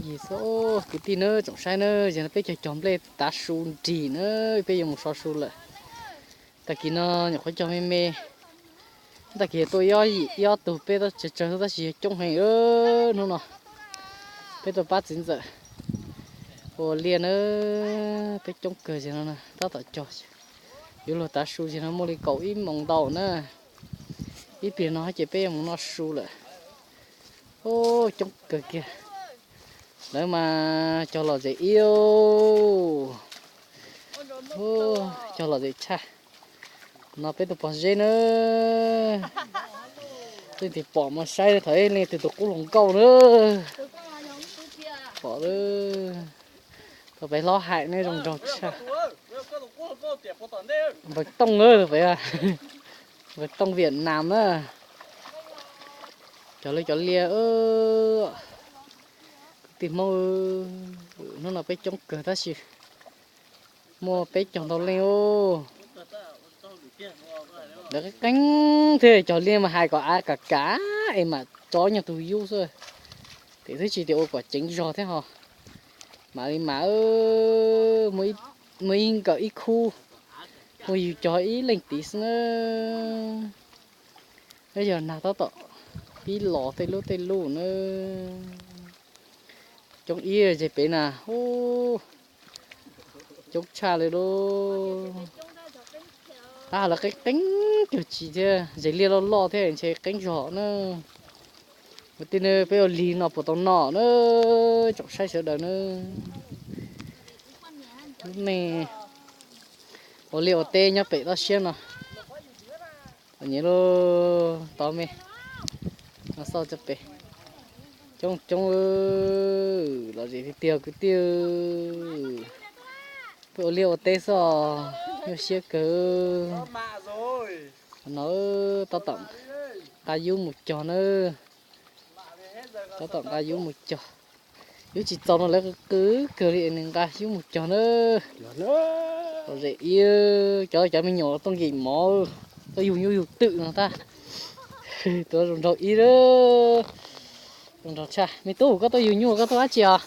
Yig xwb, kwv tij nawb, tsoom saib nawb, yog no peb cog cog nplej tav su nrig nawb, peb yuav mus so su lawm. Tag kis no nyuam qhuav cog me me, tag kis tuaj ib ob tug peb tsawg tsawg tab sis yog coob heev hnub no. Peb tuaj pab txiv ntxawm ua liaj nawb, peb coob kawg ces no tab tom cog. Yuav luag tav su ces no muaj li kaum ib moos ntau na. Ib pliag no ces peb yuav mus noj su lawm. Coob kawg kiag. Lawv mas cog lom zem ib, cog lom zem tshaj. No peb tus pog zeb na, leej twg pom mas saib thaum ib leej twg tus qub hluas nkauj na. Pom, tau peb hlob hais ne zoo nraug tshaj. Npawg Tooj, peb Npawg Tooj Viam Nam na. Cog li cov liaj, kwv tij Hmoob, hnub no peb coob kawg tab sis muaj peb caug ntau leej. Lawv qeeb qeeb thiab, cog liaj mas hais kom av kam kam es mam tso nyuag tus yub xwb. Tiam sis tsis tias ua kom ceev zog thiab ho. Mam li mas, muaj ib nkawm ib khub, muaj yus cog ib leej tid xwb na. Nyob yog nag tab tom pib los tej lub tej lub na. Coob ib ze pem na, coob tshaj li lauj. Tab lawv qeeb qeeb cuag tsis thiab, zes liaj loj loj thiab ntshe qeeb zog na. Kwv tij, peb ua lig no puas tau noj na, tsoom saib sawv daws na. Lub neej ua liaj ua teb nyob pem toj siab no. Nyiam lub tod me no xauj cov pem. Coob coob, lom zem tiag tiag kwv tij. Peb ua liaj ua teb xwb, nyuaj siab kawg. No tab tom nqa yub mus cog na. Tab tom nqa yub mus cog. Yub tsis txaus no lawv qw kawg li es nws nqa yub mus cog na. Lom zem ib, cov cov me nyuam tuaj nkim mov, tuaj yug nyuj yug twm no tab. Tuaj zoo nraug ib, zoo nraug tshaj. Me tub, koj tuaj yug nyuj koj tuaj dab tsi os?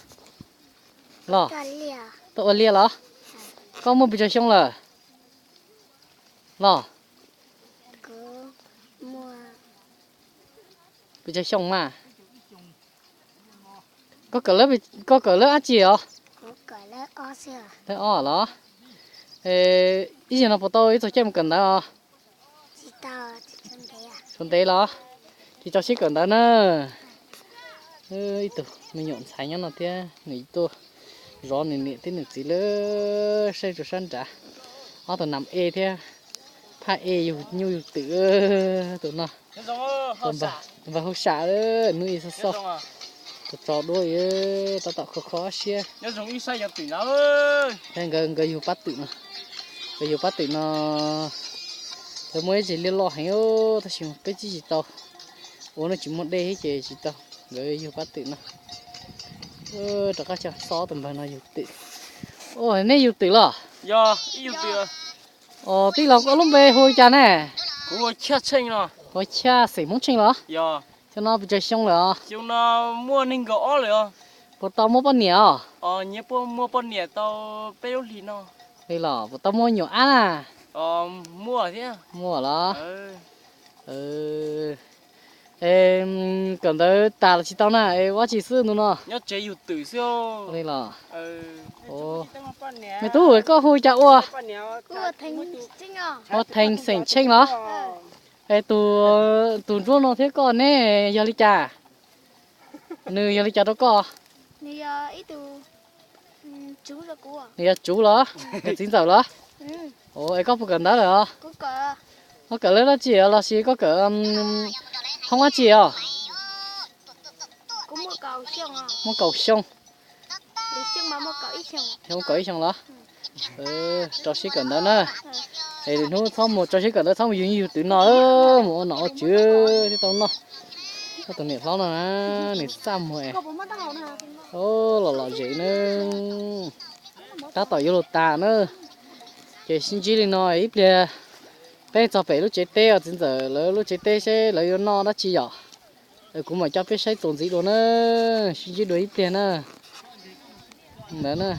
Los, tuaj ua liaj los? Koj muaj pes tsawg xyoo lawm los? Pes tsawg xyoo mas? Koj kawm, koj kawm lab dab tsi os? Lab ob los? Ib zaug no puas tau ib txog caij mus kawm ntawv os? Tsis tau ntev los? Ces tso siab kawm ntawv na. Ib tug me nyuam ntxhais nyob no thiab, nws tuaj zov nws niam thiab nws txiv lawm, saib rau sab nrad. Ob tug nam e thiab, phaj e yug nyuj yug twm tus no. Tus npawg hauj sam, hnub ib xauj xauj, tus tso duab tab tom kho kho siab. Nkawd, nkawd yug pab twm no, nkawd yug pab twm no, nkawd muaj ib zes liaj loj heev tab sis peb tsis tau, ua no tsis muaj dej thiab ces tsis tau, nkawd yug pab twm no. Rov qab xauj tus npawg no yug twm. Ua, nej yug twm los? Os, tij laug, koj lub npe hu li cas ne? Hu ua Chaj Xeem Hmoob Tsheej los? Xyoo no pes tsawg xyoo lawm os? Puas tau muaj poj niam os? Li los puas tau muaj nyuam ab na? Muaj los? Es kawm ntawv tas los tsis tau na, es ua dab tsi xwb ntu no? Li los? Me tub, koj hu cas ua? Hu Theej Xeem Tsheej los? Es tus ntsuab no thiab koj ne yog li cas? Nws yog li cas rau koj? Nws yog tsuv los? Yog txiv ntxawm los? Es koj puas kawm ntawv lawm os? Koj kawm lab dab tsi los sis koj kawm hoob dab tsi os? Muaj kaum xyoo. Muaj kaum ib xyoo los? Tso siab kawm ntawv na. Es lwm hnub txhob mus, tso siab kawm ntawv, txhob mus yug nyuj yug twm no, mus ua nom ua tswv thiaj tau noj. Koj tus niam hlob no na, nws txaj muag es los lom zem na. Tab tom yuav luag tas na. Ces sib ntsib li no ib pliag peb txog pem lub tsev teb os, txiv ntxawm lawv lub tsev teb seb lawv yuav noj dab tsi yom. Kuv mam coj peb saib txuas ntxiv dua na, sib ntsib dua ib pliag na. Ntawd na.